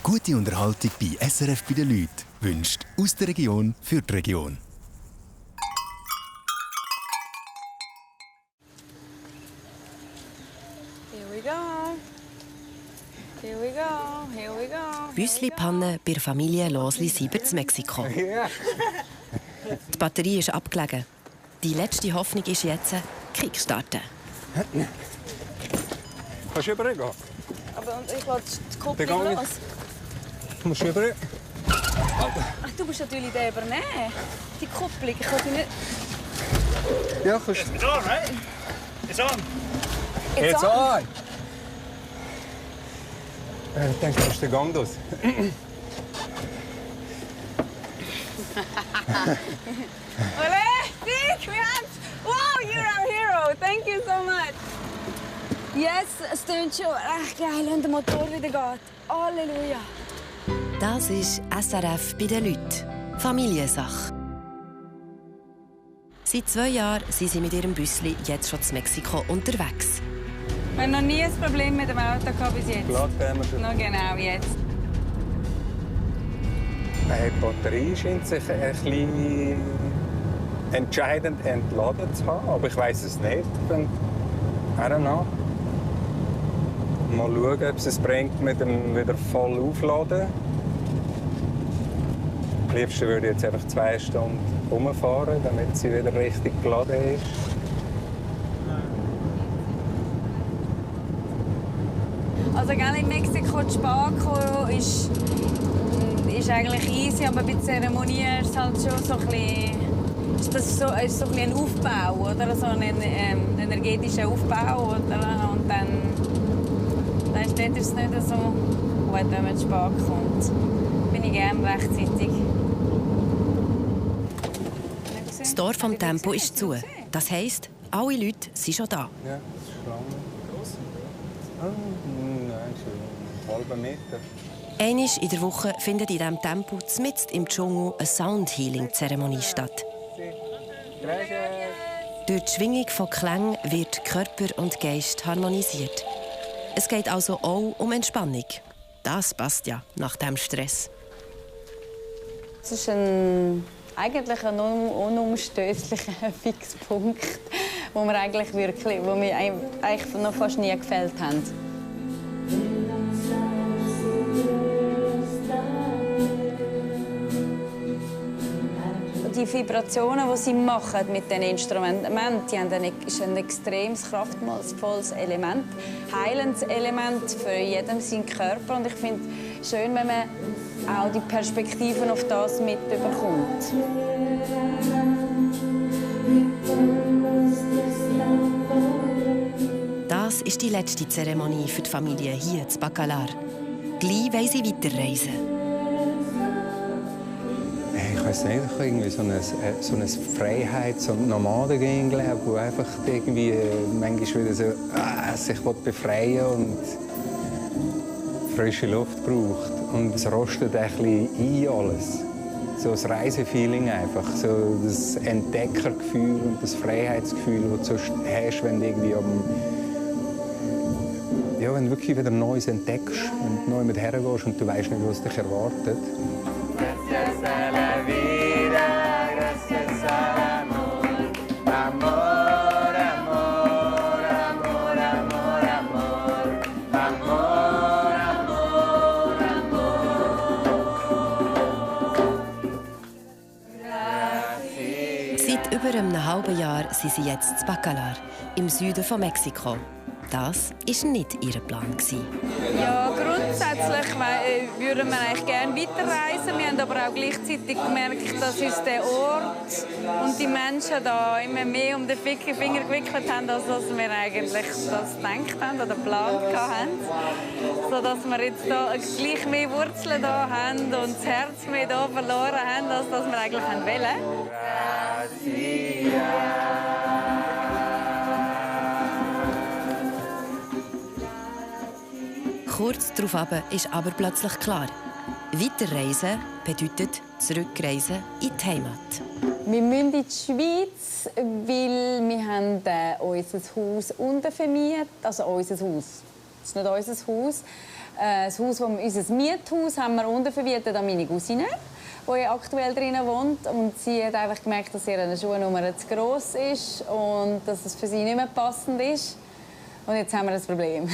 Gute Unterhaltung bei SRF bei den Leuten wünscht aus der Region für die Region. Here we go. Here we go. Here we go. Büssli-Panne bei der Familie Losli-Sieber in Mexiko. Die Batterie ist abgelegen. Die letzte Hoffnung ist jetzt Kickstarten. Kannst du rübergehen? Aber ich lasse die Kupplung los. Du musst rüber. Ach, du musst natürlich den übernehmen. Die Kupplung, ich kann sie nicht... Ja, kannst du. It's on, right? It's on. Jetzt an! Ich denke, das ist der Gang aus. Olé, Dick, wir haben's! Wow, you're our hero! Thank you so much! Yes, es tönt schon echt geil, wenn der Motor wieder geht. Halleluja! Das ist SRF bei den Leuten. Familiensache. Seit 2 Jahren sind sie mit ihrem Büssli jetzt schon in Mexiko unterwegs. Wir haben noch nie ein Problem mit dem Auto gehabt bis jetzt. Blattwärmer schon. Noch genau jetzt. Die Batterie scheint sich ein bisschen entscheidend entladen zu haben, aber ich weiß es nicht. I don't know. Mal schauen, ob es bringt mit dem wieder voll aufladen. Am liebsten würde ich jetzt einfach 2 Stunden rumfahren, damit sie wieder richtig geladen ist. Also in Mexiko die Spaco ist eigentlich easy, aber bei der Zeremonie ist es halt schon so ein bisschen, ist so ein bisschen ein Aufbau, oder? So ein energetischer Aufbau, oder? Und dann ist es nicht so gut, wenn man zu spät kommt. Bin ich gerne rechtzeitig. Das Tor vom Tempo ist zu. Das heisst, alle Leute sind schon da. Ja, das ist lang. Nein, so 1,5 Meter. Einmal in der Woche findet in diesem Tempo mitten im Dschungel eine Sound-Healing-Zeremonie statt. Durch die Schwingung von Klängen wird Körper und Geist harmonisiert. Es geht also auch um Entspannung. Das passt ja nach dem Stress. Es ist eigentlich ein unumstößlicher Fixpunkt, wo wir eigentlich noch fast nie gefällt haben. Die Vibrationen, die sie machen mit den Instrumenten, die haben ein extrem kraftvolles Element, heilendes Element für jeden seinen Körper. Und ich finde es schön, wenn man auch die Perspektiven auf das mitbekommt. Das ist die letzte Zeremonie für die Familie hier in Bacalar. Gleich wollen sie weiterreisen. Ich weiß nicht, ich habe irgendwie so eine Freiheits- und Nomadengehen, wo einfach irgendwie manchmal wieder so sich befreien und frische Luft braucht. Und es rostet ein bisschen ein alles. So das Reisefeeling einfach, so das Entdeckergefühl und das Freiheitsgefühl, das du sonst hast, wenn du irgendwie wenn du wirklich wieder Neues entdeckst, wenn du neu mit hergehst und du weißt nicht, was dich erwartet. Seit über einem halben Jahr sind sie jetzt in Bacalar, im Süden von Mexiko. Das war nicht ihr Plan. Ja, grundsätzlich würden wir eigentlich gerne weiterreisen. Wir haben aber auch gleichzeitig gemerkt, dass uns der Ort und die Menschen da immer mehr um den Finger gewickelt haben, als wir eigentlich das gedacht haben oder geplant haben. Sodass wir jetzt da gleich mehr Wurzeln da haben und das Herz mehr da verloren haben, als das wir eigentlich wollten. Kurz darauf ist aber plötzlich klar: Weiterreisen bedeutet zurückreisen in die Heimat. Wir müssen in die Schweiz, weil wir haben unser Haus unten vermietet, also unser Haus. Das ist nicht unser Haus. Das Haus, unser Miethaus haben wir untervermietet an meine Cousine, die aktuell drinnen wohnt. Und sie hat einfach gemerkt, dass ihre Schuhnummer zu gross ist und dass es für sie nicht mehr passend ist. Und jetzt haben wir ein Problem.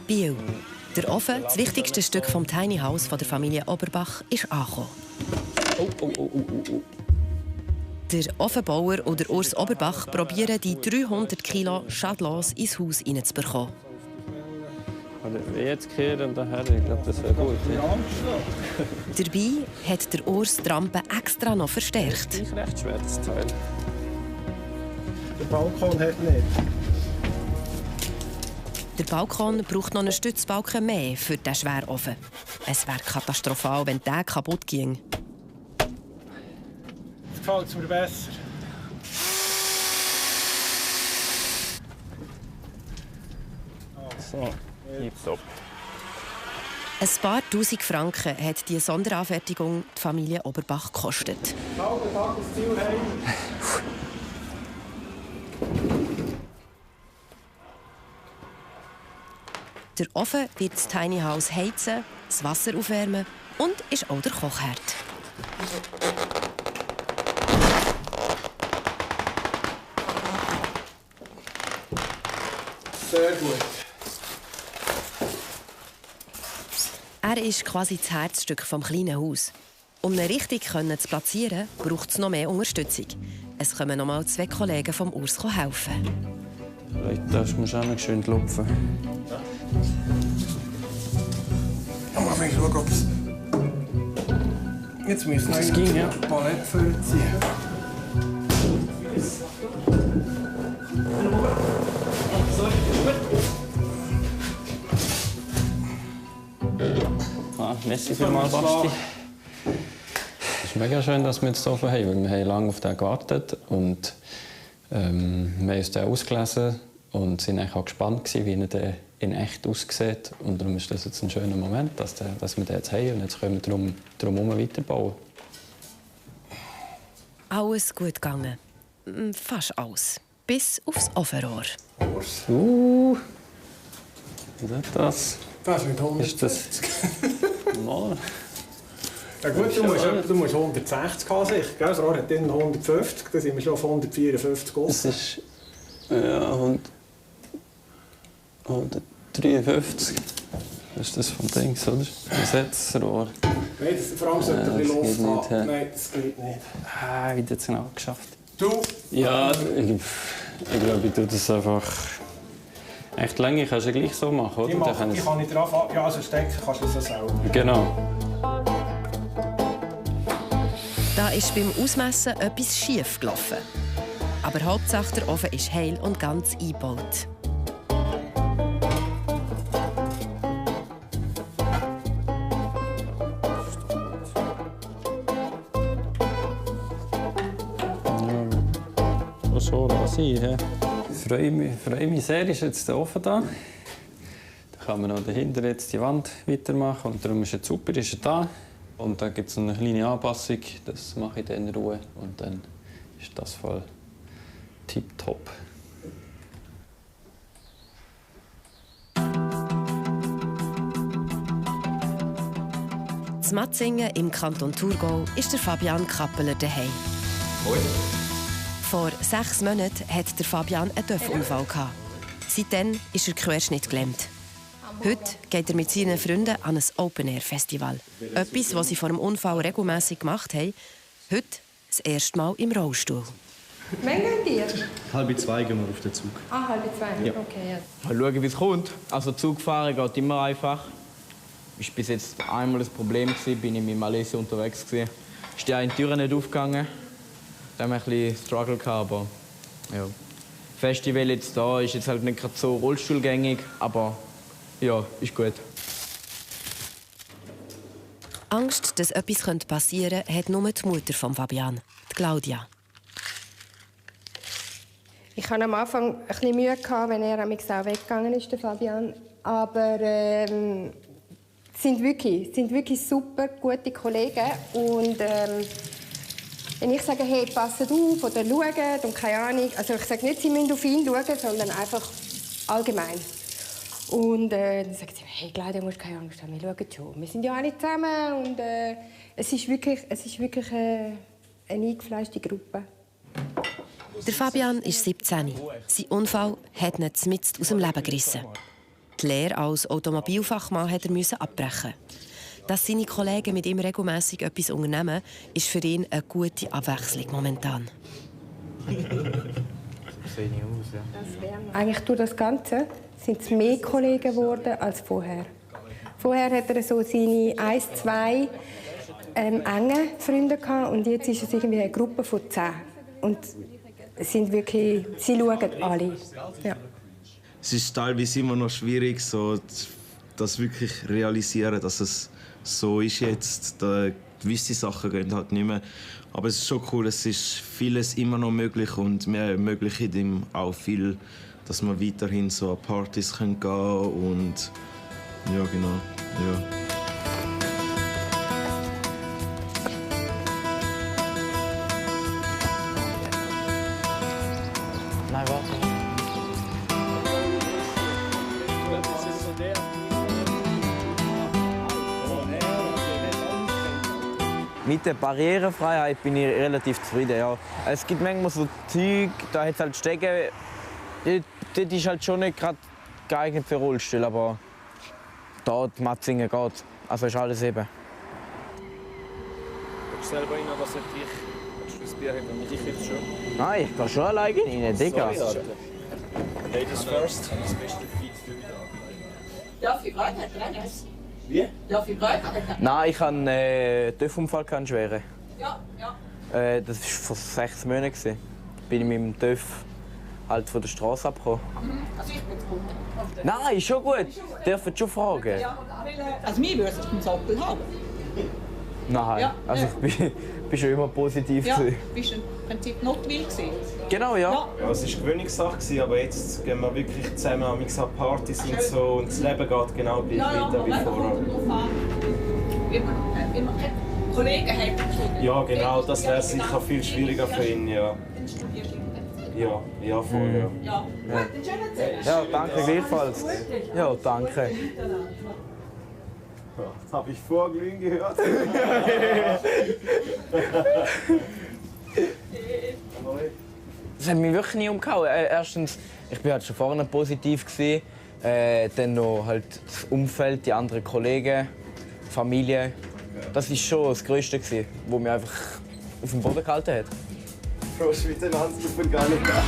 Biel. Der Ofen, das wichtigste Stück vom Tiny House der Familie Oberbach, ist angekommen. Der Ofenbauer oder Urs Oberbach probieren, die 300 Kilo schadlos ins Haus hineinzubekommen. Jetzt kehren daher, ich glaube, das wäre gut. Ja. Dabei hat der Urs die Rampe extra noch verstärkt. Das ist recht schwer, das Teil. Der Balkon hat nicht. Der Balkon braucht noch einen Stützbalken mehr für den Schwerofen. Es wäre katastrophal, wenn der kaputt ging. Jetzt gefällt es mir besser. So, tipptopp. Ein paar tausend Franken hat die Sonderanfertigung die Familie Oberbach gekostet. Halben Tag das Ziel heim. Der Ofen wird das Tiny House heizen, das Wasser aufwärmen und ist auch der Kochherd. Sehr gut. Er ist quasi das Herzstück des kleinen Haus. Um ihn richtig zu platzieren, braucht es noch mehr Unterstützung. Es kommen noch mal 2 Kollegen vom Urs helfen. Vielleicht darfst du auch noch schön lupfen. Ich schauen, ob es... Jetzt müssen wir ging, ja. ein Palett vorziehen. Merci vielmals, Basti. Es ist mega schön, dass wir jetzt hier offen haben, weil wir haben lange auf den gewartet und wir haben uns den ausgelesen und sind auch gespannt, wie er in echt aussieht. Und darum ist das jetzt ein schöner Moment, dass wir den jetzt haben und jetzt können wir darum weiterbauen. Alles gut gegangen. Fast alles. Bis aufs Ofenrohr. Was ist das? Das ist mit 150. Ist das... Mal. Ja gut, du musst 160 haben, sicher. Das Rohr hat dann 150, dann sind wir schon auf 154 Gott. Das ist... Ja, 153. Das ist das vom Dings, oder? Das Setzrohr. Nein, vor allem sollte ein bisschen Luft haben. Nicht, Nein, das geht nicht. Wie hat es genau geschafft? Du? Ja, ich glaube, ich tue das einfach... Echt lange kannst du ja gleich so machen, oder? Die kann ich drauf... Ja, also stecken kannst du das selber. Genau. Da ist beim Ausmessen etwas schief gelaufen. Aber Hauptsache, der Ofen ist heil und ganz eingebaut. Ja, so lasse ich. Ich freue mich sehr, ist jetzt der Ofen da. Da kann man noch dahinter jetzt die Wand weitermachen. Und darum ist es super, ist er da. Und dann gibt es eine kleine Anpassung, das mache ich dann in Ruhe. Und dann ist das voll tipptopp. In Matzingen im Kanton Thurgau ist der Fabian Kappeler daheim. Hoi. Vor 6 Monaten hatte der Fabian einen Dörfunfall. Seitdem ist er querschnittgelähmt. Heute geht er mit seinen Freunden an ein Open-Air-Festival. Etwas, was sie vor dem Unfall regelmässig gemacht haben. Heute das erste Mal im Rollstuhl. Wann geht ihr? 1:30 gehen wir auf den Zug. 1:30? Ja. Okay, ja. Mal schauen, wie es kommt. Also Zugfahren geht immer einfach. Ich war bis jetzt einmal das Problem, bin ich mit Malaysia unterwegs. Ist die Tür nicht aufgegangen. Da haben wir ein bisschen Struggle gehabt, aber ja. Das Festival jetzt da ist jetzt halt nicht gerade so rollstuhlgängig, aber ja, ist gut. Angst, dass etwas passieren könnte, hat nur die Mutter von Fabian, die Claudia. Ich hatte am Anfang ein bisschen Mühe, wenn er auch weggegangen ist, der Fabian. Aber sind wirklich super gute Kollegen. Und wenn ich sage, hey, passt auf oder schaut und keine Ahnung, also ich sage nicht, sie müssen auf ihn schauen, sondern einfach allgemein. Und dann sagt sie, hey Claudia, du musst keine Angst haben, wir schauen schon. Wir sind ja alle zusammen und es ist wirklich eine eingefleischte Gruppe. Der Fabian ist 17. Sein Unfall hat ihn mitten aus dem Leben gerissen. Die Lehre als Automobilfachmann musste er abbrechen. Dass seine Kollegen mit ihm regelmässig etwas unternehmen, ist für ihn eine gute Abwechslung momentan. Eigentlich durch das Ganze sind es mehr Kollegen geworden als vorher. Vorher hatte er so seine 1, 2 enge Freunde gehabt, und jetzt ist es irgendwie eine Gruppe von 10. Und es sind wirklich, sie schauen alle. Ja. Es ist teilweise immer noch schwierig, so das wirklich realisieren, dass es so ist jetzt. Gewisse Sachen gehen halt nicht mehr. Aber es ist schon cool, es ist vieles immer noch möglich und wir ermöglichen ihm auch viel, dass wir weiterhin so an Partys gehen können und ja, genau. Ja. Nein, warte. Mit der Barrierefreiheit bin ich relativ zufrieden. Ja. Es gibt manchmal so Zeug, da hat es halt Stege. Das ist halt schon nicht gerade geeignet für Rollstuhl, aber da die Matzingen geht. Also ist alles eben. Willst du selber rein, was ich dich? Willst du das Bier haben? Ich jetzt schon. Nein, ich kann schon alleine rein, Digga. Ladies first. Ja, viel Freude hat er nicht. Wie? Ja, viel Freude hat er. Nein, ich hatte einen TÜV-Unfall, einen schweren. Ja. Das war vor 6 Monaten. Bin ich mit dem TÜV halt von der Straße abgekommen. Also ich bin zu gut. Nein, ist schon gut. Dürfen schon fragen. Also mir würde es einen Soppel haben. Nein, Ja, also ich bin schon immer positiv. Ja, gewesen. bist du im Prinzip notwillig gewesen. Genau, ja. Ja, es war eine Gewöhnungssache, aber jetzt gehen wir wirklich zusammen an Partys und so und das Leben geht genau gleich weiter wie vorher. Wie man Kollegen hat. Ja, genau, das wäre sicher viel schwieriger für ihn, ja. Ja, voll, ja. Ja, danke gleichfalls. Ja, danke. Das habe ich vorglühen gehört. Das hat mich wirklich nie umgehauen. Erstens, ich war halt schon vorne positiv gewesen. Dann noch halt das Umfeld, die anderen Kollegen, Familie. Das war schon das Größte, was mich einfach auf dem Boden gehalten hat. Prost miteinander, ich bin gar nicht da.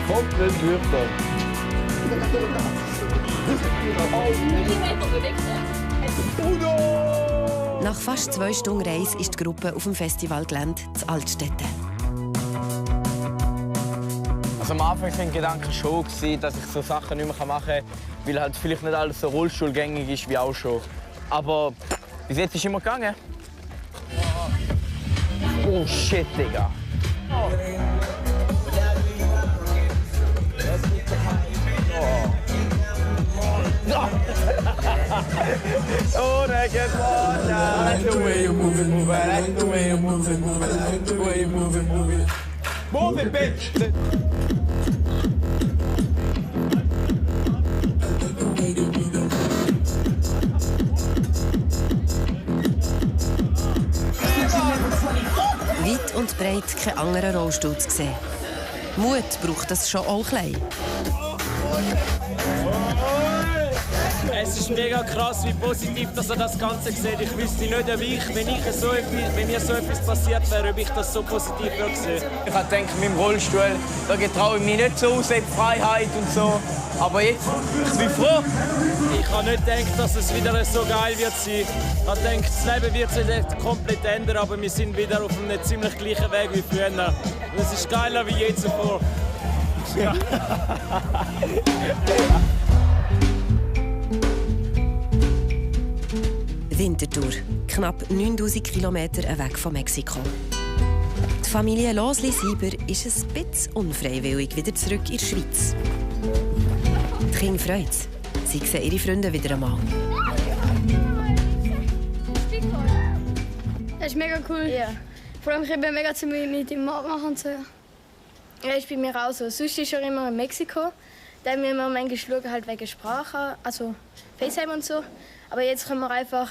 Komplett nüchtern. Nach fast 2 Stunden Reise ist die Gruppe auf dem Festivalgelände zu Altstätten. Also am Anfang war mein Gedanke schon, dass ich so Sachen nicht mehr machen kann, weil halt vielleicht nicht alles so rollstuhlgängig ist wie auch schon. Aber bis jetzt ist es immer gegangen. Oh shit, Digga. Oh, that gets more. I like the way you move it, move it. I like the way you move it, move it. I like the way you move it, move it. Move it, bitch! Weit und breit kein anderer Rollstuhl zu sehen. Mut braucht das schon auch klein. Es ist mega krass, wie positiv dass er das Ganze sieht. Ich wüsste nicht, ob wenn mir so etwas passiert wäre, ob ich das so positiv sehe. Ich habe gedacht, mit dem Rollstuhl, da getraue ich mich nicht so aus, Freiheit und so. Aber jetzt, ich bin froh. Ich habe nicht gedacht, dass es wieder so geil wird sein. Ich habe gedacht, das Leben wird sich nicht komplett ändern, aber wir sind wieder auf einem ziemlich gleichen Weg wie früher. Und es ist geiler wie je zuvor. Ja. Winterthur, knapp 9000 Kilometer weg von Mexiko. Die Familie Losli-Sieber ist ein bisschen unfreiwillig wieder zurück in die Schweiz. Die Kinder freuen es. Sie sehen ihre Freunde wieder einmal. Das ist mega cool. Ja. Vor allem, ich bin mega zu mir mit ihm machen und so. Ja, ist bei mir auch so. Sonst ist er immer in Mexiko. Da müssen wir manchmal schauen, halt wegen Sprache, also FaceTime und so. Aber jetzt können wir einfach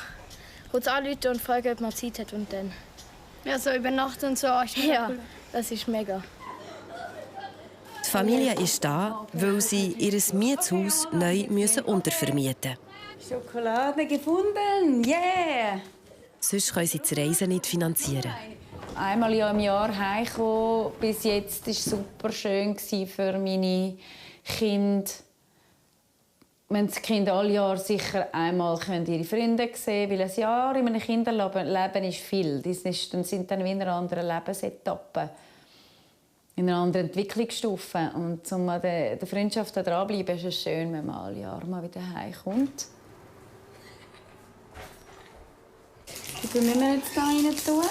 kurz anrufen und fragen, ob man Zeit hat und dann. Ja, so über Nacht und so. Ja, cool. Das ist mega. Die Familie ist da, weil sie ihr Mietshaus neu untervermieten müssen. Schokolade gefunden! Yeah! Sonst können sie das Reisen nicht finanzieren. Einmal im Jahr heimkommen. Bis jetzt war es super schön für meine Kinder. Wenn die Kinder alle Jahr sicher einmal ihre Freunde sehen können, weil ein Jahr in einem Kinderleben ist viel. Das sind dann wie in einer anderen Lebensetappe, in einer anderen Entwicklungsstufe. Und um an der Freundschaft dranbleiben, ist es schön, wenn man alle Jahre mal wieder heimkommt. Wie müssen wir jetzt hier rein tun?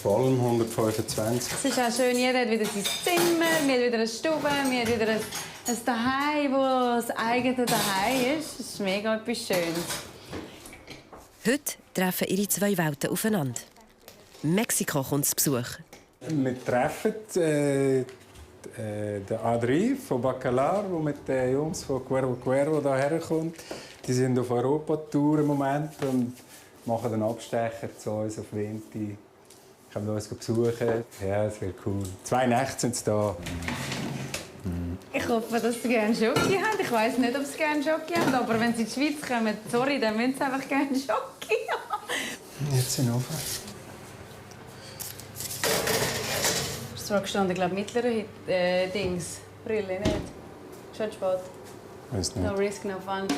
Vor allem 125. Es ist auch schön, jeder hat wieder sein Zimmer, wir haben wieder eine Stube, wir haben wieder ein Zuhause, wo das eigene Zuhause ist. Das ist mega etwas Schönes. Heute treffen ihre zwei Welten aufeinander. Mexiko kommt zu Besuch. Wir treffen den Adri von Bacalar, der mit den Jungs von Cuervo Cuervo hierher kommt. Die sind auf Europatour im Moment und machen einen Abstecher zu uns auf Vinti. Können wir uns besuchen. Ja, das wird cool. 2 Nächte sind sie da. Ich hoffe, dass sie gerne Schoki haben. Ich weiss nicht, ob sie gerne Schoki haben, aber wenn sie in die Schweiz kommen, sorry, dann müssen sie einfach gerne Schoki haben. Jetzt sind wir offen. Ist zwar gestanden, glaube ich, mittlere Dings. Brille, nicht? Schon spät. Weiss nicht. No risk, no fun.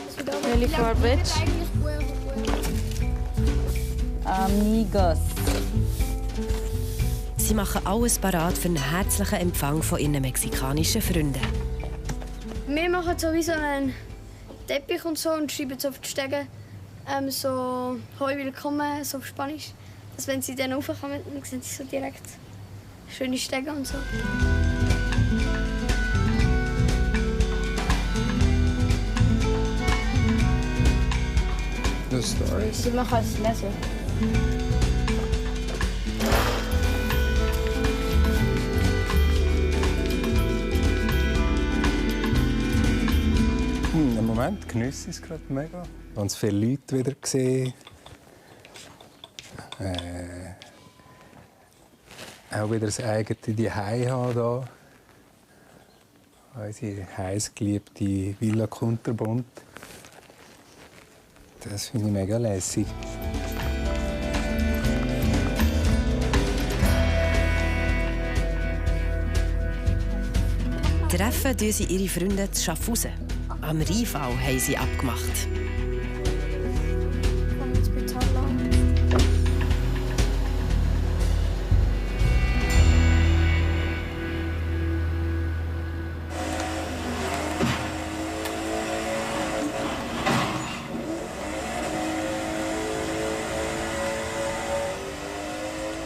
Really far, bitch. Amigos. Sie machen alles parat für einen herzlichen Empfang von ihren mexikanischen Freunden. Wir machen sowieso einen Teppich und so und schreiben so auf die Stege so «Hoi, willkommen», so auf Spanisch. Dass wenn sie dann raufkommen, dann sehen sie so direkt schöne Stege und so. The stories. Sie machen es lesen. Im Moment genieße ich es gerade mega. Ganz viele Leute wieder gesehen. Auch wieder das eigene Zuhause haben hier. Unsere heißgeliebte Villa Kunterbund. Das finde ich mega lässig. Treffen sie ihre Freunde zu Schaffhausen. Am Rheinfall haben sie abgemacht.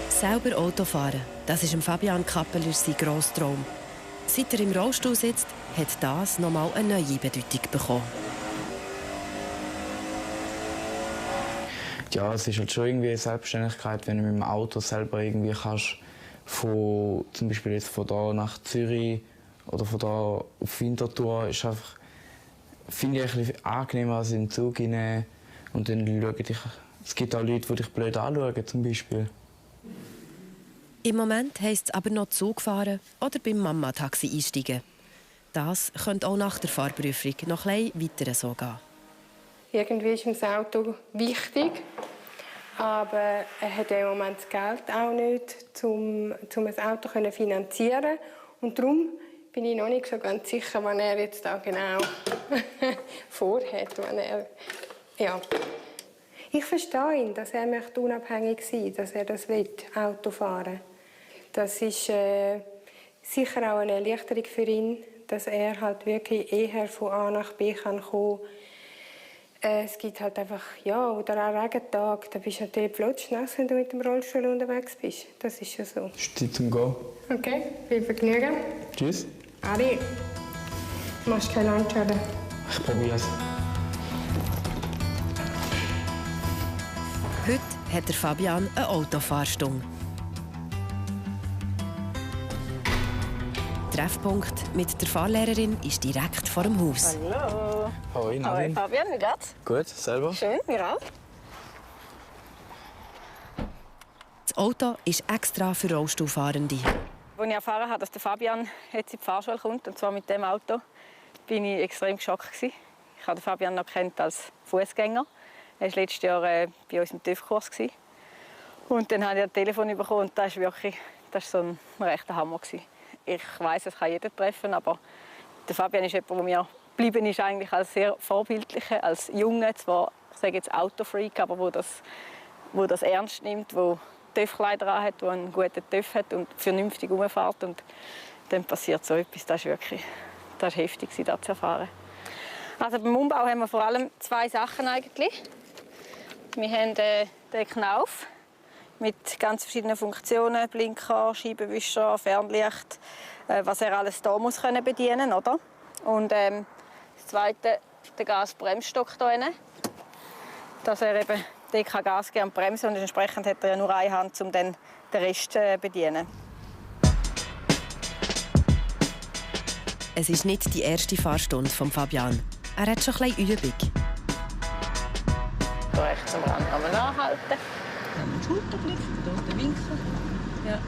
Selber Auto fahren, das ist Fabian Kappeler sein grosser Traum. Seit er im Rollstuhl sitzt, hat das nochmal eine neue Bedeutung bekommen. Ja, es ist halt schon irgendwie eine Selbstständigkeit, wenn du mit dem Auto selber irgendwie kannst, zum Beispiel jetzt von da nach Zürich oder von da auf Winterthur, ist einfach, finde ich, ein bisschen angenehmer als in den Zug hinein. Und dann schauen dich, es gibt auch Leute, die dich blöd anschauen, zum Beispiel. Im Moment heisst es aber noch Zug fahren oder beim Mama-Taxi einsteigen. Das könnte auch nach der Fahrprüfung noch ein bisschen weiter so gehen. Irgendwie ist ihm das Auto wichtig, aber er hat im Moment das Geld auch nicht, um ein Auto zu finanzieren. Und darum bin ich noch nicht so ganz sicher, was er jetzt da genau vorhat. Ja. Ich verstehe ihn, dass er möchte unabhängig sein möchte, dass er das will, Auto fahren. Das ist sicher auch eine Erleichterung für ihn, dass er halt wirklich eher von A nach B kommen kann. Es gibt halt einfach, ja, oder auch Regentag, da bist du natürlich flutschnass, wenn du mit dem Rollstuhl unterwegs bist. Das ist ja so. Es ist Zeit zum Gehen. Okay, viel Vergnügen. Tschüss. Ade. Du machst keine Landschade. Ich probiere es. Heute hat der Fabian eine Autofahrstunde. Der Treffpunkt mit der Fahrlehrerin ist direkt vor dem Haus. Hallo. Hoi, Nadine. Fabian, wie geht's? Gut, selber? Schön, mir auch. Das Auto ist extra für Rollstuhlfahrende. Als ich erfahren habe, dass der Fabian jetzt in die Fahrschule kommt, und zwar mit dem Auto, bin ich extrem geschockt. Ich habe den Fabian noch kennt als Fußgänger. Er war letztes Jahr bei uns im TÜV-Kurs. Und dann habe ich ein Telefon bekommen und das war so ein rechter Hammer. Ich weiss, es kann jeden treffen, aber der Fabian ist jemand, der mir geblieben ist, eigentlich als sehr vorbildlicher, als Junge, zwar ich sage jetzt Autofreak, aber wo das ernst nimmt, wo TÜV-Kleider anhat, der einen guten TÜV hat und vernünftig rumfährt. Und dann passiert so etwas. Das war heftig, das zu erfahren. Also beim Umbau haben wir vor allem 2 Sachen eigentlich. Wir haben den Knauf mit ganz verschiedenen Funktionen, Blinker, Scheibenwischer, Fernlicht, was er alles hier muss bedienen muss. Und das Zweite, der Gasbremsstock hier drin, dass er eben der kann Gas geben und bremsen und entsprechend hat er nur eine Hand, um dann den Rest zu bedienen. Es ist nicht die erste Fahrstunde von Fabian. Er hat schon ein bisschen Übung. Hier rechts am Rand kann man anhalten. Dann den Schulterblick, hier den Winkel. Ja.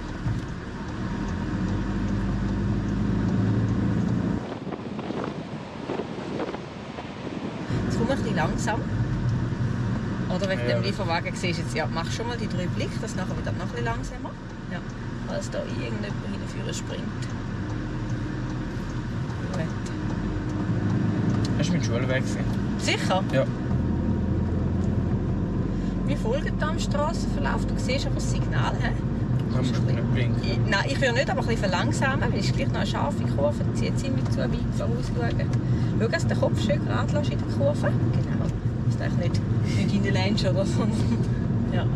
Jetzt komm ein bisschen langsam. Oder wegen dem Lieferwagen siehst du jetzt, ja, mach schon mal die 3 Blicke, das nachher wieder noch ein bisschen langsamer. Ja, als da irgendjemand hinführen springt. Gut. Hast du mit der Schule weg? Sicher? Ja. Wir folgen hier am Strassenverlauf. Du siehst aber das Signal. Da musst du nicht blinken. Nein, ich will nicht, aber ein bisschen verlangsamen, weil es ist gleich noch eine scharfe Kurve. Die zieht ziemlich zu weit vorausschauen. Schau, dass der Kopf schön gerade lässt in der Kurve. Genau. Dass du nicht reinlässt oder so. Ja.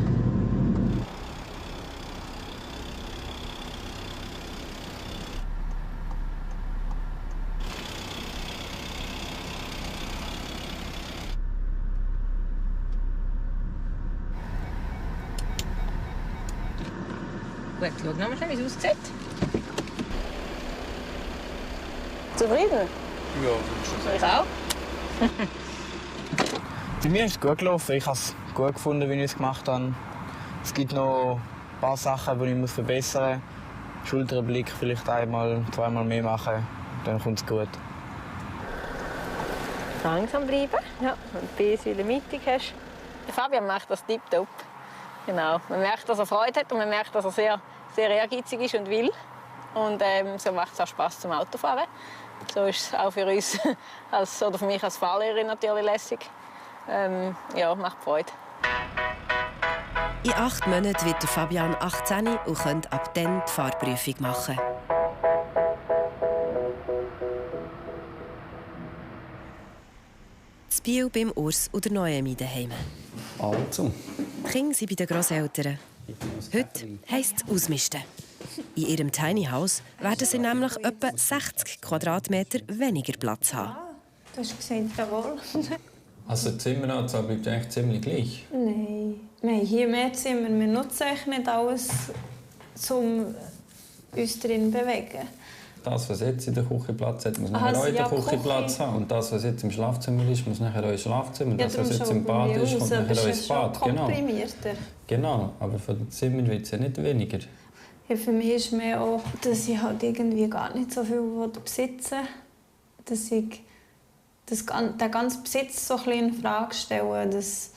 Gut, schau noch mal, wie es aussieht. Zufrieden? Ja, ich auch. Bei mir ist es gut gelaufen. Ich habe es gut gefunden, wie ich es gemacht habe. Es gibt noch ein paar Sachen, die ich verbessern muss. Schulterblick vielleicht einmal, 2-mal mehr machen. Dann kommt es gut. Langsam bleiben. Ja, wenn du die Beine in der Mitte hast. Der Fabian macht das tipptopp. Genau. Man merkt, dass er Freude hat und man merkt, dass er sehr, sehr ehrgeizig ist und will. Und so macht es auch Spass zum Autofahren. So ist es auch für uns, oder für mich als Fahrlehrerin natürlich lässig. Ja, macht Freude. In 8 Monaten wird der Fabian 18 und könnte ab dann die Fahrprüfung machen. Das Biel beim Urs und der Noemi daheim. Also. Die Kinder sind bei den Grosseltern. Heute heisst es ausmisten. In ihrem Tiny House werden sie nämlich etwa 60 Quadratmeter weniger Platz haben. Du hast gesagt, jawohl. Also die Zimmeranzahl bleibt eigentlich ziemlich gleich? Nein. Wir haben hier mehr Zimmer. Wir nutzen eigentlich nicht alles, um uns drin zu bewegen. Das, was jetzt in der Küche Platz hat, muss nachher auch in der Küche Platz haben. Und das, was jetzt im Schlafzimmer ist, muss nachher auch ins Schlafzimmer. Ja, das, was jetzt im Bad ist, kommt nachher auch ins Bad. Genau, aber von den Zimmern wird es ja nicht weniger. Ja, für mich ist mehr auch, dass ich halt irgendwie gar nicht so viel besitze. Dass ich den ganzen Besitz so ein bisschen in Frage stelle. Dass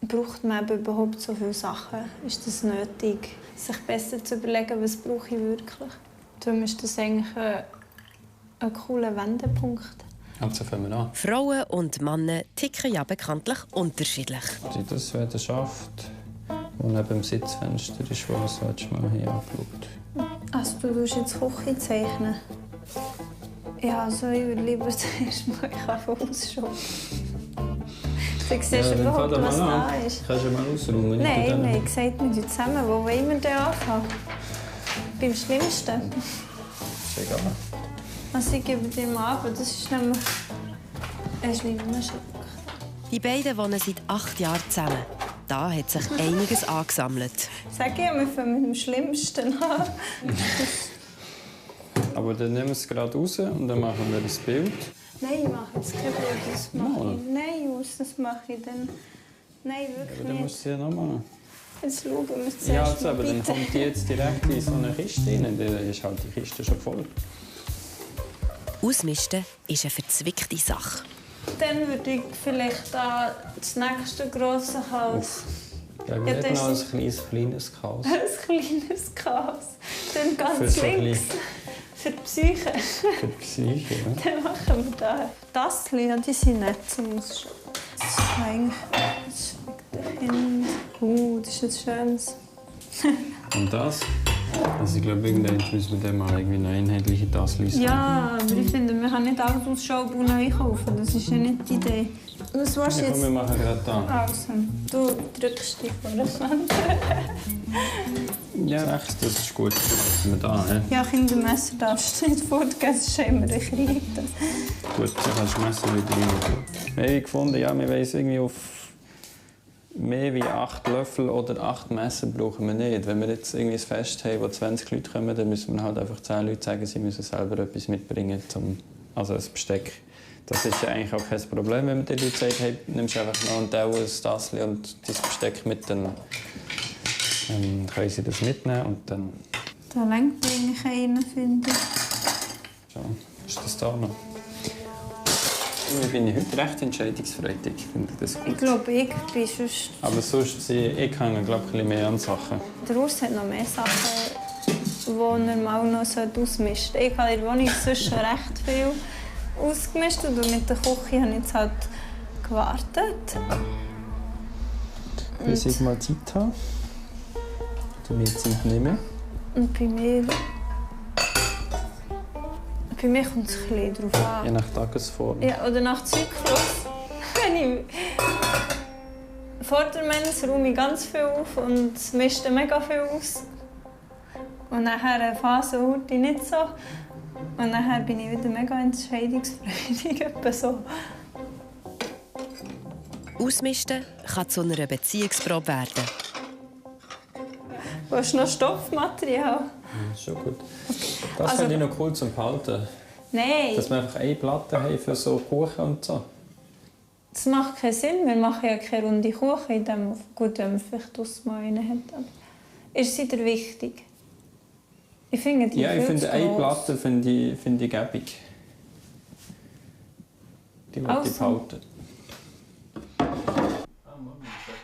braucht man überhaupt so viele Sachen? Ist das nötig, sich besser zu überlegen, was brauche ich wirklich? Darum ist das eigentlich ein cooler Wendepunkt. Also fangen wir an. Frauen und Männer ticken ja bekanntlich unterschiedlich. Das wäre der Schaft, der neben dem Sitzfenster ist, was du mal hier angeschaut. Also du tust jetzt Küche zeichnen? Ja, also ich würde lieber zuerst mal ausschauen. Du siehst überhaupt, was da ist. Kannst du mal ausräumen? Nein, wir haben gesagt, wir tun zusammen. Wo wollen wir denn anfangen? Beim Schlimmsten? Ist egal. Also ich gebe dir mal ab, das ist nämlich ein schlimmer Schock. Die beiden wohnen seit 8 Jahren zusammen. Da hat sich einiges angesammelt. Sag ich, wir fangen mit dem Schlimmsten an. Aber dann nehmen wir es gerade raus und dann machen wir das Bild. Nein, ich mache jetzt kein Bild. Das mache ich. Nein, Jus, das mache ich dann. Nein, wirklich Ja, dann musst du es ja noch machen. Jetzt schauen wir es Ja, zuerst also, aber dann bitte. kommt die jetzt direkt in so eine Kiste rein. Dann ist halt die Kiste schon voll. Ausmisten ist eine verzwickte Sache. Dann würde ich vielleicht da das nächste grosse Haus. Ja, wir Ja, hätten das noch ist- ein kleines Chaos. Ein kleines Chaos. Dann Für ganz so ein links. Für die Psyche. Für die Psyche, ja. Dann machen wir da. Das ja, die sind nett zum Ausschauen. Das ist eigentlich das schmeckt der Kind. Das ist ein schönes. Und das? Also ich glaube, irgendwann müssen wir dann mal irgendwie eine einheitliche Tasse haben. Ja, aber ich finde, man kann nicht alles aus Schaubu neu kaufen. Das ist ja nicht die Idee. Was willst du Ja, jetzt? komm, wir machen gerade da. Also, du drückst dich vor der Wand. Ja, rechts, das ist gut. Das wir da, he? Ja, Kindermesser darfst du nicht fortgehen, das ist immer ein Krieg. Gut, dann kannst du das Messer wieder rein. Wir haben gefunden, ja, wir wollen irgendwie auf mehr wie 8 Löffel oder 8 Messer brauchen wir nicht. Wenn wir jetzt irgendwie ein Fest haben, wo 20 Leute kommen, dann müssen wir halt einfach 10 Leute sagen, sie müssen selber etwas mitbringen, also ein Besteck. Das ist ja eigentlich auch kein Problem, wenn man den Leuten sagt, hey, nimmst einfach noch ein Teller, ein Tassel und dein Besteck mit, dann können sie das mitnehmen und dann... Da lenkt eigentlich einer, finde ich. So, ist das da noch? Ich bin heute recht entscheidungsfreudig. Ich finde das gut. Ich glaube, ich bin sonst... Aber sonst, ich hänge glaube ich, ein bisschen mehr an Sachen. Der Urs hat noch mehr Sachen, die er mal noch ausmischen sollte. Ich habe in der Wohnung sonst schon recht viel ausgemischt und mit der Küche habe ich jetzt halt gewartet. Bis ich mal Zeit habe. Du mir Zeit nehmen. Und bei mir kommt es ein bisschen darauf an. Je nach Tagesform. Ja, oder nach Zyklus. Wenn ich vor der Mens räume ich ganz viel auf und mische mega viel aus. Und nachher eine Phase heute nicht so. Und nachher bin ich wieder mega entscheidungsfreudig. Etwa so. Ausmisten kann zu einer Beziehungsprobe werden. Du hast noch Stoffmaterial? Das ist schon gut. Das Also- finde ich noch cool zum Behalten. Nein, Dass wir einfach eine Platte haben für so Kuchen und so. das macht keinen Sinn. Wir machen ja keine runde Kuchen. In dem, gut, wenn man vielleicht das mal rein hat. Aber ist sie dir wichtig? Ich finde die Ja, ich viel finde zu eine gross. Platte finde ich gäbig. Die will ich Also. behalten.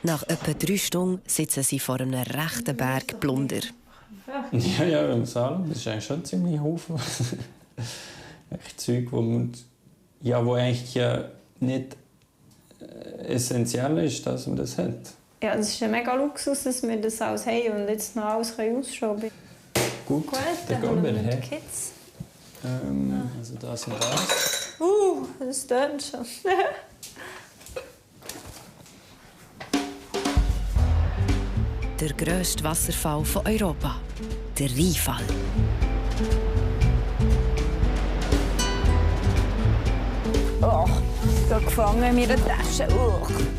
Nach etwa 3 Stunden sitzen sie vor einem rechten Berg Plunder. Ja, im Salon. Das ist eigentlich schon ziemlich Haufen. Echt Zeug, wo eigentlich ja nicht essentiell ist, dass man das hat. Ja, das ist ein mega Luxus, dass wir das alles haben und jetzt noch alles ausschauen können. Gut, Gut, dann dann gehen wir haben wir her. die Kids. Also das und das. Das tönt schon. Der grösste Wasserfall von Europa, der Rheinfall. Oh, da gefangen mir eine Tasche.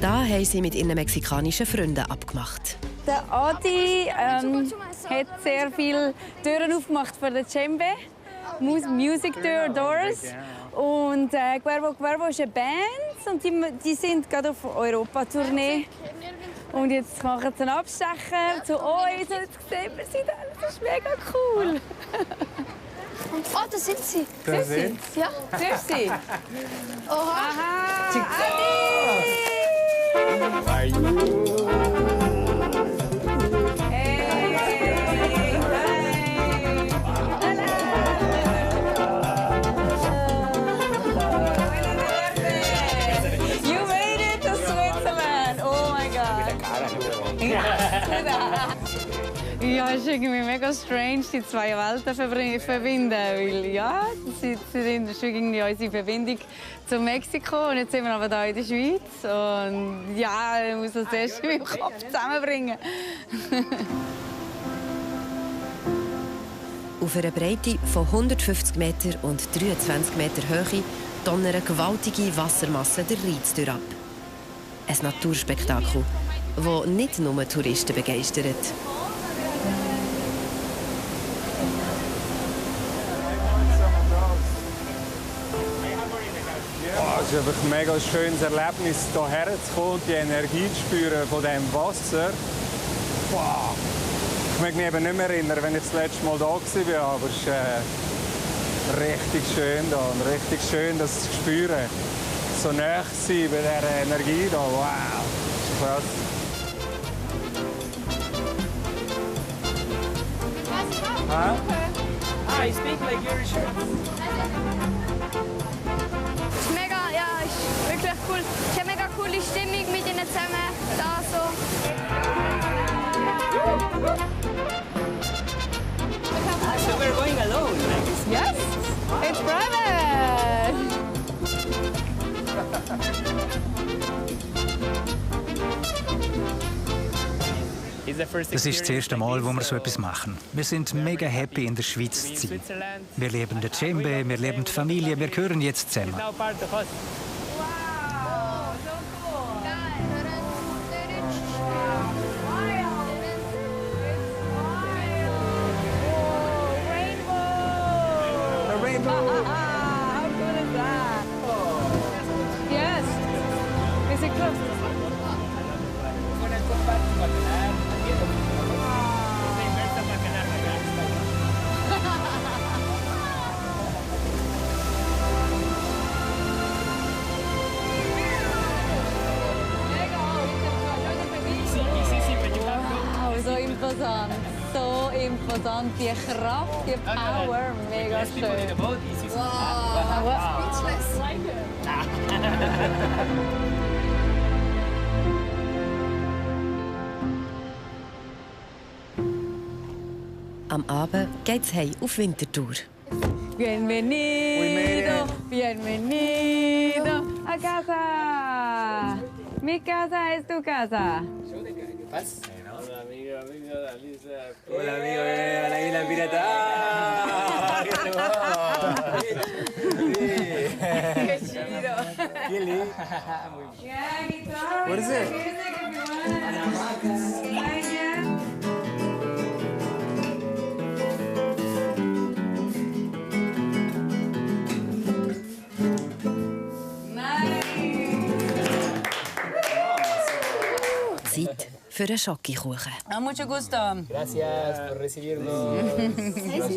Da haben sie mit ihren mexikanischen Freunden abgemacht. Der Adi hat sehr viele Türen aufgemacht für den Djembe. Music Doors. Und Cuervo Cuervo ist eine Band und die sind gerade auf Europa-Tournee. Und jetzt machen sie einen Abstecher zu uns. Und jetzt sehen wir sie da. Das ist mega cool. Oh, da sind sie. Da sind sie. Ja. Siehst du sie? Oha. Aha, You made it to Switzerland! Oh my God! Ja, es ist irgendwie mega strange, die zwei Welten verbinden. Weil, ja, das ist irgendwie unsere Verbindung zu Mexiko. Und jetzt sind wir aber hier in der Schweiz. Und ja, ich muss das erst in meinem Kopf zusammenbringen. Auf einer Breite von 150 Meter und 23 Meter Höhe donnern gewaltige Wassermassen der Reiz durch ab. Ein Naturspektakel, das nicht nur Touristen begeistert. Es ist einfach ein mega schönes Erlebnis, hierher zu kommen und die Energie zu spüren von diesem Wasser. Wow. Ich mag mich eben nicht mehr erinnern, wenn ich das letzte Mal da war, aber es ist richtig schön da und richtig schön, das zu spüren. So nah sein bei dieser Energie da. Wow, das ist krass. I speak like Irish. Ist mega, ja, ist wirklich cool. Es ist eine mega coole Stimmung mit ihnen zusammen. Da so. So we're going alone, right? Yes, it's private. Es ist das erste Mal, wo wir so etwas machen. Wir sind mega happy, in der Schweiz zu sein. Wir leben der Djembe, wir leben die Familie, wir gehören jetzt zusammen. How good is that? Yes, is it close? Wow, so imposant. So imposant. Die Kraft, die Power, mega schön. Wow. Am Abend geht's heim auf Winterthur. Bienvenido, bienvenido a casa. Mi casa es tu casa. Was? Hola, amigo, Hola, amigo, la isla pirata. Qué chido. Qué lindo. What is it? Zeit für einen Schokokuchen. Mucho gusto. Gracias por recibirnos.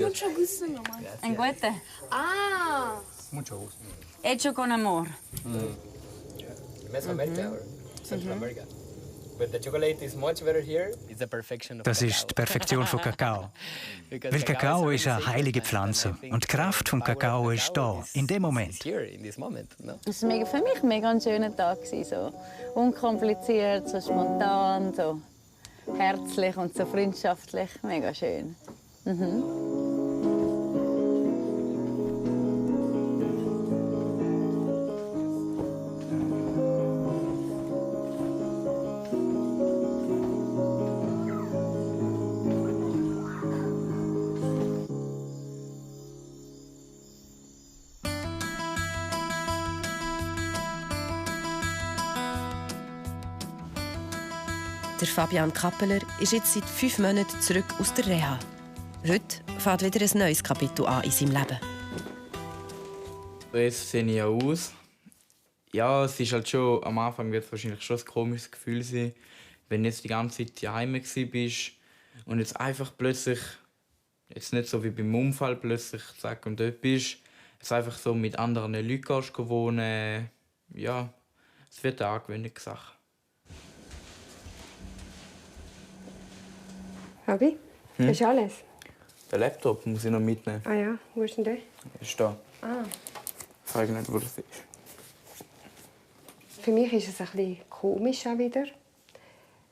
Mucho gusto, nomás. ¿En guete? Ah. Mucho gusto. Hecho con amor. Mesoamerica or Central America. But the chocolate is much better here. It's the perfection of Das ist die Perfektion von Kakao. Weil Kakao ist eine heilige Pflanze und die Kraft von Kakao ist da, in dem Moment. Es war für mich mega ein schöner Tag. So unkompliziert, so spontan, so herzlich und so freundschaftlich. Mega schön. Der Fabian Kappeler ist jetzt seit 5 Monaten zurück aus der Reha. Heute fängt wieder ein neues Kapitel an in seinem Leben. Jetzt sehe ich auch aus. Ja, es ist halt schon, am Anfang wird es wahrscheinlich schon ein komisches Gefühl sein, wenn du jetzt die ganze Zeit daheim bist und jetzt einfach plötzlich, jetzt nicht so wie beim Unfall, plötzlich zack und dort bist, jetzt einfach so mit anderen Leuten wohnen. Ja, es wird eine Angewöhnungssache. Fabi, hast du alles? Den Laptop muss ich noch mitnehmen. Ah ja, wo ist denn der? Ist da. Ah. Ich frage nicht, wo das ist. Für mich ist es ein bisschen komisch auch wieder,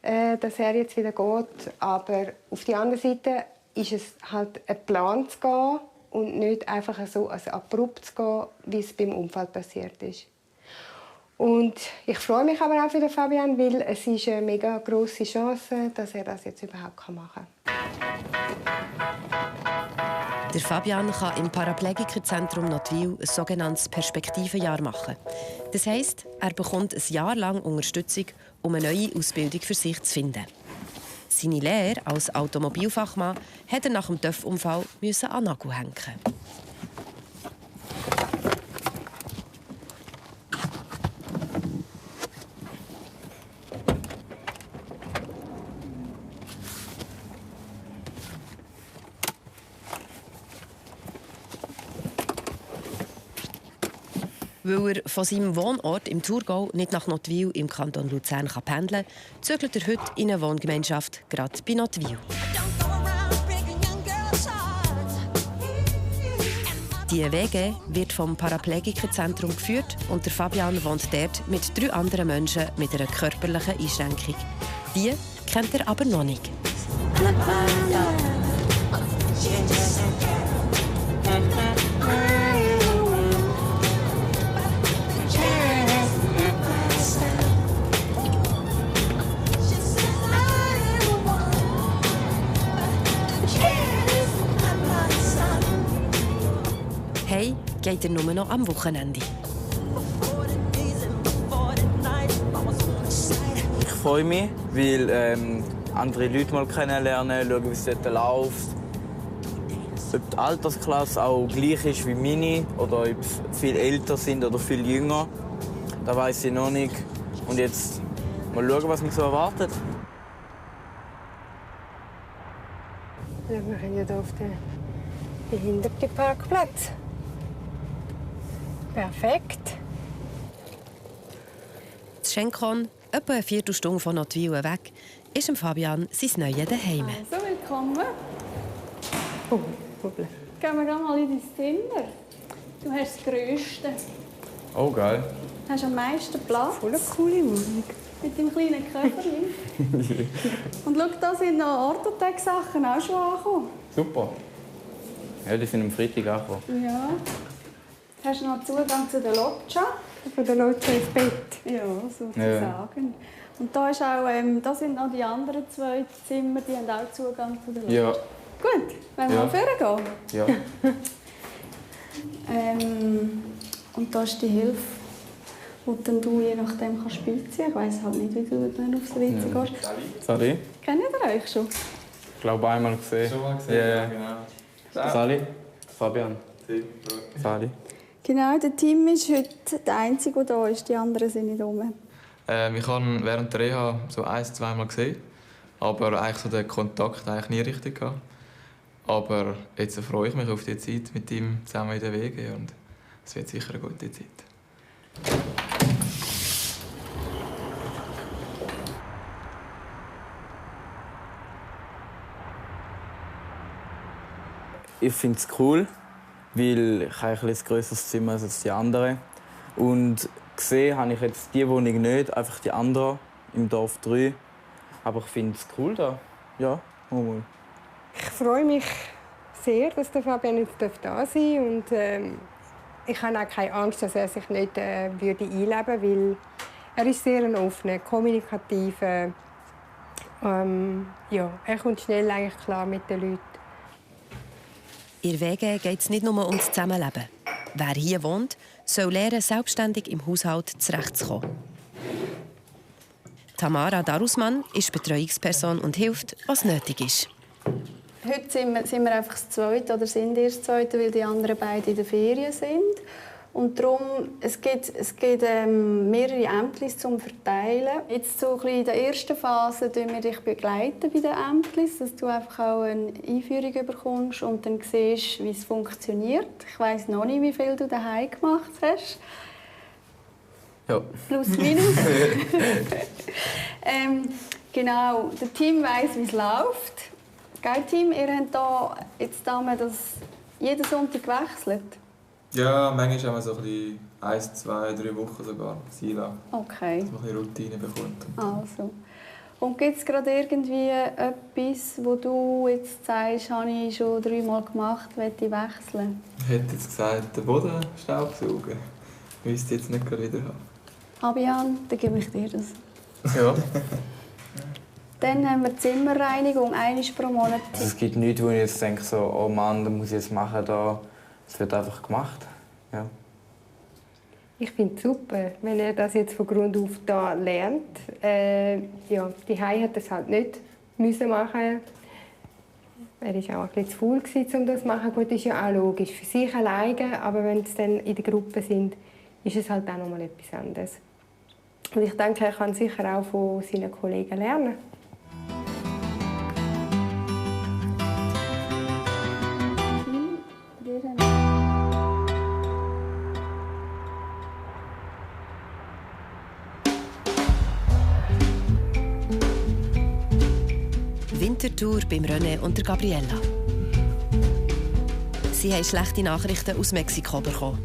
dass er jetzt wieder geht. Aber auf der anderen Seite ist es halt ein Plan zu gehen und nicht einfach so abrupt zu gehen, wie es beim Unfall passiert ist. Und ich freue mich aber auch für den Fabian, weil es ist eine mega grosse Chance, dass er das jetzt überhaupt machen kann. Der Fabian kann im Paraplegikerzentrum Nottwil ein sogenanntes Perspektivenjahr machen. Das heisst, er bekommt ein Jahr lang Unterstützung, um eine neue Ausbildung für sich zu finden. Seine Lehre als Automobilfachmann musste er nach dem TÜV-Unfall an den Nagel hängen. Weil er von seinem Wohnort im Thurgau nicht nach Nottwil im Kanton Luzern pendeln kann, zögert er heute in eine Wohngemeinschaft, gerade bei Nottwil. Die WG wird vom Paraplegikerzentrum geführt und der Fabian wohnt dort mit 3 anderen Menschen mit einer körperlichen Einschränkung. Die kennt er aber noch nicht. Hey, geht er nur noch am Wochenende. Ich freue mich, weil andere Leute mal kennenlernen, schauen, wie es dort läuft. Ob die Altersklasse auch gleich ist wie meine oder ob sie viel älter sind oder viel jünger, das weiss ich noch nicht. Und jetzt mal schauen, was mich so erwartet. Ja, wir können ja hier auf den Behindertenparkplatz. Perfekt. Das Schenkon, etwa eine Viertelstunde von Nottwil weg, ist dem Fabian sein neues Daheim. Also, willkommen. Oh, Problem. Gehen wir mal in dein Zimmer. Du hast das Grösste. Oh, geil. Du hast am meisten Platz. Voll eine coole Musik. Mit deinem kleinen Köfferchen. Und schau, da sind noch Orthotec-Sachen auch schon angekommen. Super. Ja, die sind am Freitag angekommen. Ja. Hast du noch Zugang zu der Loggia? Von der Loggia ins Bett. Ja, sozusagen. Und da, ist auch, da sind noch die anderen 2 Zimmer, die haben auch Zugang zu der Loggia. Ja. Gut, wollen wir mal vorgehen? Ja. Und da ist die Hilfe, wo du je nachdem kannst beiziehen. Ich weiss halt nicht, wie du dann aufs WC gehst. Sali? Kennt ihr euch schon? Ich glaube, einmal gesehen. Schon mal gesehen? Ja, genau. Sali? Fabian? Sali? Genau, der Tim ist heute der Einzige, der da ist. Die anderen sind nicht rum. Ich habe während der Reha so 1-2 Mal gesehen, aber eigentlich so den Kontakt eigentlich nie richtig gehabt. Aber jetzt freue ich mich auf die Zeit mit ihm zusammen in der WG und es wird sicher eine gute Zeit. Ich finde es cool, weil ich habe ein grösseres Zimmer als die anderen. Und gesehen habe ich jetzt die Wohnung nicht, einfach die andere im Dorf 3. Aber ich finde es cool da. Ja, mal. Ich freue mich sehr, dass der Fabian jetzt da sein darf. Und ich habe auch keine Angst, dass er sich nicht würde einleben würde, weil er ist sehr ein offener, kommunikativer. Ja, er kommt schnell eigentlich klar mit den Leuten. In WG geht es nicht nur ums Zusammenleben. Wer hier wohnt, soll lernen, selbstständig im Haushalt zurechtzukommen. Tamara Darusman ist Betreuungsperson und hilft, was nötig ist. Heute sind wir einfach das Zweite oder sind erst das Zweite, weil die anderen beiden in der Ferien sind. Und darum, es gibt mehrere Ämtlis zum Verteilen. Jetzt so in der ersten Phase begleiten wir dich bei den Ämtlis, dass du einfach auch eine Einführung bekommst und dann siehst, wie es funktioniert. Ich weiss noch nicht, wie viel du daheim gemacht hast. Ja. Plus, minus. Genau, der Team weiss, wie es läuft. Gell, Team? Ihr habt da jetzt das jeden Sonntag gewechselt? Ja, manchmal haben wir so ein 1, 2, 3 Wochen sogar Sila. Okay. Dass man ein bisschen Routine bekommt. Also. Und gibt es gerade irgendwie etwas, wo du jetzt sagst, habe ich schon 3 Mal gemacht, möchte ich wechseln? Ich hätte jetzt gesagt, den Boden staubsaugen. Ich müsste jetzt nicht wieder haben. Fabian, dann gebe ich dir das. Ja. Dann haben wir die Zimmerreinigung, einmal pro Monat. Also es gibt nichts, wo ich jetzt denke, so, oh Mann, das muss ich jetzt machen. Es wird einfach gemacht. Ja. Ich finde es super, wenn er das jetzt von Grund auf da lernt. Ja, die Hause hat das halt nicht müssen machen. Er war auch ein bisschen zu faul, um das zu machen. Gut, das ist ja auch logisch. Für sich alleine, aber wenn sie dann in der Gruppe sind, ist es halt auch noch mal etwas anderes. Und ich denke, er kann sicher auch von seinen Kollegen lernen. Winterthur beim René und der Gabriella. Sie haben schlechte Nachrichten aus Mexiko bekommen.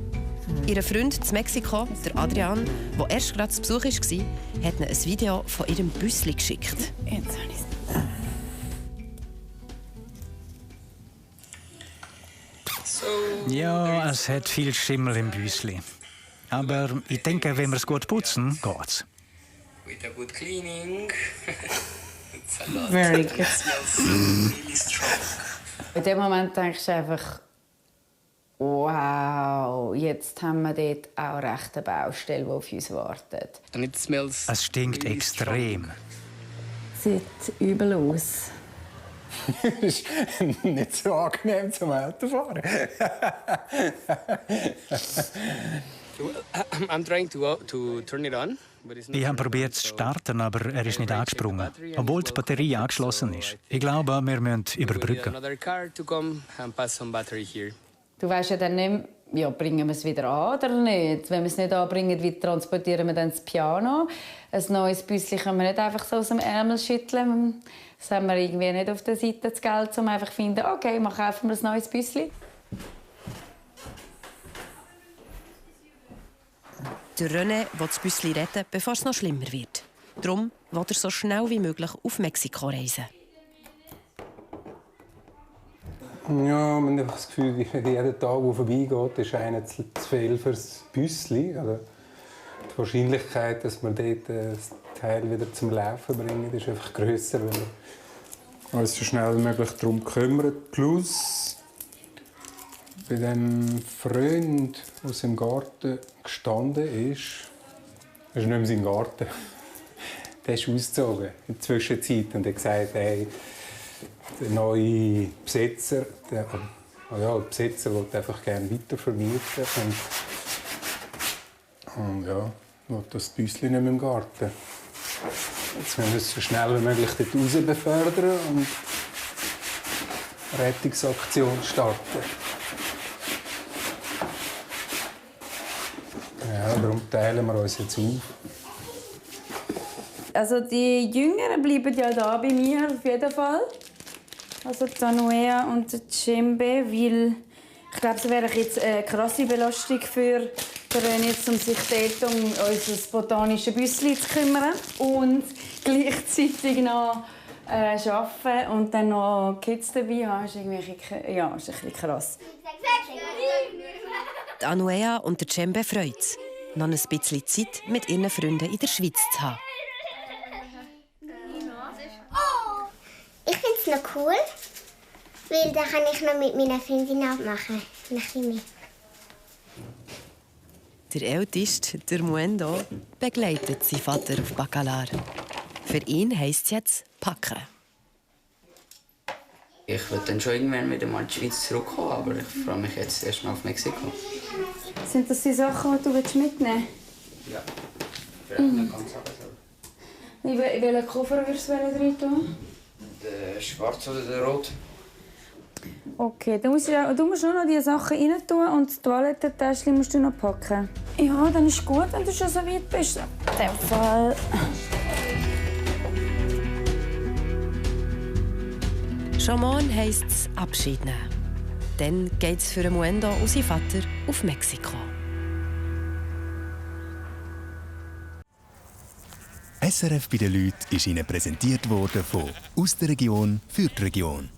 Ihr Freund in Mexiko, der Adrian, der erst gerade zu Besuch war, hat ihnen ein Video von ihrem Büssli geschickt. Ja, es hat viel Schimmel im Büssli. Aber ich denke, wenn wir es gut putzen, geht's. With a good cleaning. Very good. In dem Moment denkst du einfach, wow, jetzt haben wir dort auch recht eine Baustelle, die auf uns wartet. Es stinkt extrem. Sieht übel aus. Das ist nicht so angenehm zum Autofahren. I'm trying to turn it on. Ich habe probiert zu starten, aber er ist nicht angesprungen, obwohl die Batterie angeschlossen ist. Ich glaube, wir müssen überbrücken. Du weißt ja dann nicht, ja, bringen wir es wieder an oder nicht? Wenn wir es nicht anbringen, wie transportieren wir dann das Piano? Ein neues Büssli können wir nicht einfach so aus dem Ärmel schütteln. Das haben wir irgendwie nicht auf der Seite das Geld, um einfach zu finden, okay, wir kaufen ein neues Büssli. Der René will das Büssli retten, bevor es noch schlimmer wird. Darum will er so schnell wie möglich auf Mexiko reisen. Ja, man hat das Gefühl, jeder Tag, der vorbeigeht, ist einer zu viel für das Büssli. Also die Wahrscheinlichkeit, dass man dort das Teil wieder zum Laufen bringt, ist einfach grösser, wenn man uns so schnell wie möglich darum kümmert. Plus, bei dem Freund, der aus dem Garten gestanden ist, das ist nicht mehr sein Garten. Der ist ausgezogen in der Zwischenzeit und hat gesagt, hey, der neue Besitzer, der Besitzer wollte einfach gerne weitervermieten und ja, will das Büssli nicht mehr im Garten. Jetzt müssen wir es so schnell wie möglich dort raus befördern und eine Rettungsaktion starten. Ja, darum teilen wir uns jetzt auf. Also die Jüngeren bleiben ja da bei mir auf jeden Fall. Also die Anuea und die Djembe, weil ich glaube, es wäre jetzt eine krasse Belastung für René, um sich dort um unser botanisches Büssli zu kümmern und gleichzeitig noch arbeiten und dann noch Kids dabei haben, ist irgendwie ist ein bisschen krass. Die Anuea und der Djembe freut es, noch ein bisschen Zeit mit ihren Freunden in der Schweiz zu haben. Ich finde es noch cool, weil da kann ich noch mit meiner Freundin abmachen. Ein bisschen mehr. Der Älteste, der Muendo, begleitet seinen Vater auf Bacalar. Für ihn heisst es jetzt packen. Ich will dann schon irgendwann wieder mal in die Schweiz zurückkommen, aber ich freue mich jetzt erst mal auf Mexiko. Sind das die Sachen, die du mitnehmen willst? Ja, vielleicht eine ganze Sache. Welchen Koffer würdest du rein tun? Der schwarze oder der rot? Okay, du musst schon noch die Sachen rein tun und das Toilettentäschchen musst du noch packen. Ja, dann ist gut, wenn du schon so weit bist. In dem Fall. Schon morgen heisst es Abschied nehmen. Dann geht es für Muendo und seinen Vater auf Mexiko. SRF bei den Leuten ist Ihnen präsentiert worden von «Aus der Region für die Region».